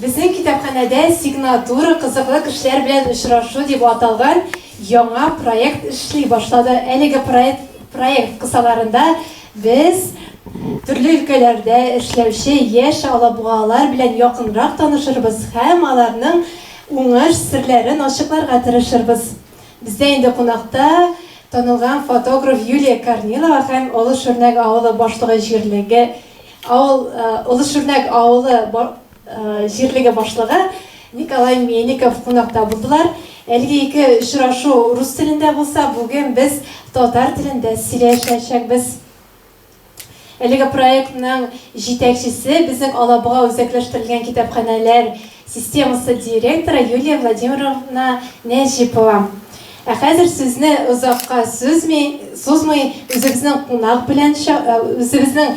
Безнең китапханәдә Сигнатура кызыклы кешеләр белән очрашу дип аталган яңа проект эшли башлады. Әлеге проект, проект кысаларында без төрле өлкәләрдә эшләүче яшь алабугалар белән якынрак танышырбыз һәм аларның уңыш серләрен ачыкларга тырышырбыз. Бездә инде кунакта танылган фотограф Юлия Корнилова һәм Олы Шүрнәк авылы башлыгы җирлеге авыл Олы Шүрнәк авылы җирлеге башлыгы Николай Мельников кунакта булдылар. Әлеге ике очрашу рус телендә булса, бүген без татар телендә сөйләшәчәкбез. Әлеге проектның җитәкчесе, безнең Алабуга үзәкләштерелгән китапханәләр системасы директоры Юлия Владимировна Нәҗипова. Ә хәзер сүзне озакка сүзми, сузмый, үзебезнең кунак белән үзебезнең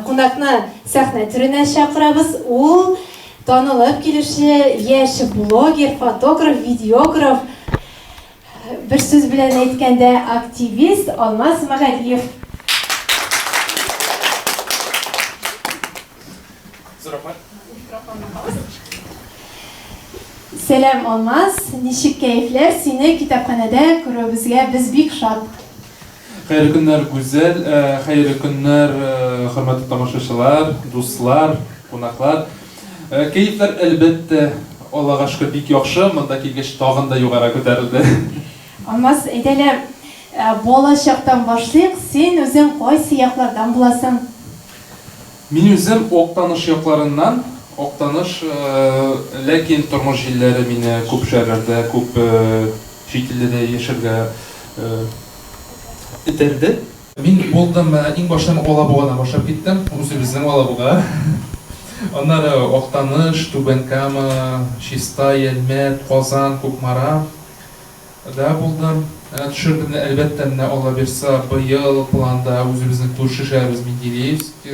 кунакны сәхнә түренә чакырабыз. Ул танылып килүче яшь блогер, фотограф, видеограф, бер сүз белән әйткәндә, активист Алмаз Магалиев. Зур рәхмәт. Сәлам, Алмаз! Ничек кәефләр? Сине китапханәдә күрүебезгә без бик шат. Хәерле көннәр, Гүзәл! Хәерле көннәр, хөрмәтле тамашачылар, дуслар, кунаклар! Кәефләр, әлбәттә, Аллага шөкер, бик яхшы. Монда килгәч, тагын да югары күтәрелде. Алмаз, әйдә әле, бала чактан башлыйк. Син үзең кайсы яклардан буласың? Мин үзем Актаныш якларыннан, Актаныш, ләкин тормыш җилләре мине күп шәһәрләрдә, күп чит илдә дә яшәргә этәрде. Мин булдым, иң башта мин Алабугадан башлап киттем, үзебезнең Алабуга. Аннары Актаныш, Түбән Кама, Чистай, Әлмәт, Казан, Кукмара. Да булдым. Төшердем дә, әлбәттә, менә Алла бирса, быел планда үзебезнең күрше шәһәребез Менделеевск,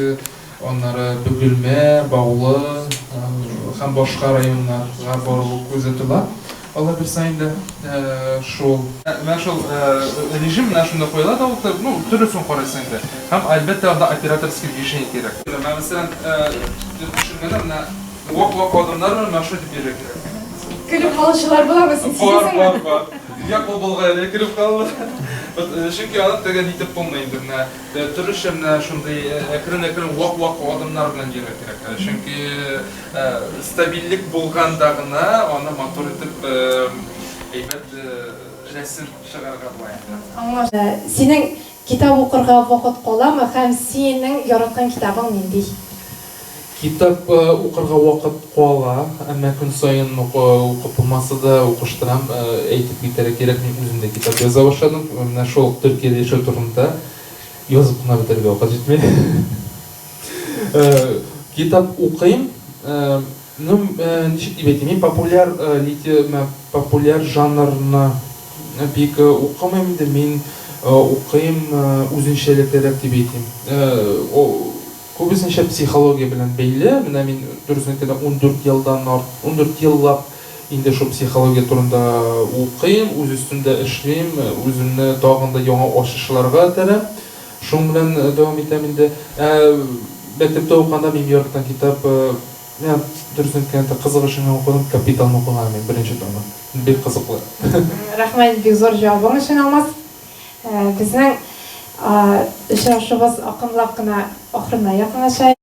аннары Бөгелмә, Баулы һәм башка районнарга бару күздә тотыла. Алла бирса инде, шул. Менә шул режим менә шунда куела да ул, ну, төрлесен карыйсың инде. Һәм, әлбәттә, анда операторский движение кирәк. Менә, мәсәлән, төшергәндә менә Вак-вак адымнар белән маршрут итеп йөрергә кирәк. Көлеп калучылар буламы, син сизәсеңме? Бар, бар, бар. Як булган, көлеп калды. Вот, чөнки аны теге нитеп булмый инде менә. Төрлечә менә шундый әкрен-әкрен вак-вак адымнар белән йөрергә кирәк. Чөнки стабильлек булганда гына аны матур итеп әйбәт рәсем чыгарырга була инде. Аңлашыла. Синең китап укырга вакыт каламы һәм синең яраткан китабың нинди? Китап укырга вакыт кала, әмма көн саен укып булмаса да, укыштырам. Әйтеп китәргә кирәк, мин үзем дә китап яза башладым. Менә шул ук Төркиядә яшәү турында язып кына бетерергә вакыт җитми. Китап укыйм. Ну, ничек дип әйтим, мин популяр популяр жанрны бик укымыйм инде, мин укыйм үзенчәлеклерәк дип әйтим. Күбесенчә психология белән бәйле. Менә мин, дөресен әйткәндә, 14 елдан арт, 14 еллап инде шул психология турында укыйм, үз өстемдә эшлим, үземне тагын да яңа ачышларга этәрәм. Шуның белән дәвам итәм инде. Ә мәктәптә укыганда мин яраткан китап, менә дөресен әйткәндә, кызык өчен генә укыдым, Капиталны укыган мин, беренче томы. Бик кызыклы. Рәхмәт бик зур җавабың өчен, Алмаз. Безнең очрашуыбыз акрынлап кына ахырына якынлаша.